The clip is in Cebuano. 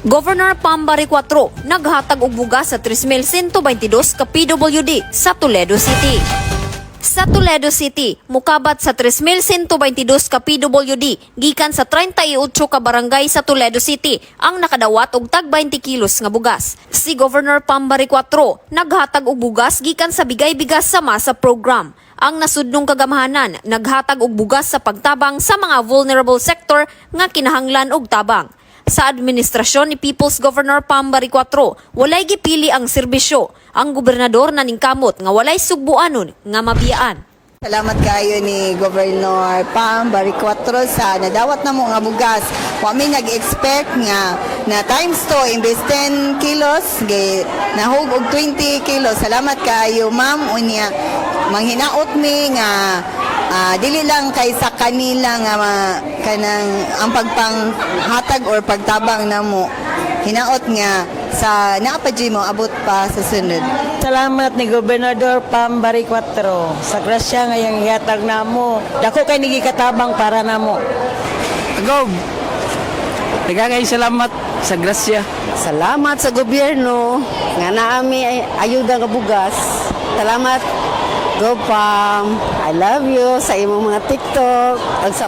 Governor Pam Baricuatro naghatag og bugas sa 3,122 ka PWD sa Toledo City. Sa Toledo City, mukabat sa 3,122 ka PWD gikan sa 38 ka barangay sa Toledo City ang nakadawat og tag 20 kilos nga bugas. Si Governor Pam Baricuatro naghatag og bugas gikan sa Bigay Bigas sa Masa program. Ang nasudnong kagamhanan naghatag og bugas sa pagtabang sa mga vulnerable sector nga kinahanglan og tabang. Sa administrasyon ni People's Governor Pam Baricuatro, walay gipili ang serbisyo. Ang gobernador naningkamot nga walay sugbuanon nga mabiyaan. Salamat kayo ni Governor Pam Baricuatro sa nadawat namo nga bugas. Wa mi nag-expect nga na times 2 imbes 10 kilos gi nahug og 20 kilos. Salamat kayo, ma'am, unya manghinaot mi nga dili lang kay sa kanila nga kanang ang pagpanghatag or pagtabang namo, hinaot nga sa naa pa mo abot pa sa sunod. Salamat ni Gobernador Pam Baricuatro sa grasya nga iyang ihatag namo. Dako kay nigi katabang para namo. Gob. Daghang salamat sa grasya. Salamat sa gobyerno nga naa mi ay ayuda nga bugas. Salamat, Go Pam. I love you sa imong mga TikTok. Ug sa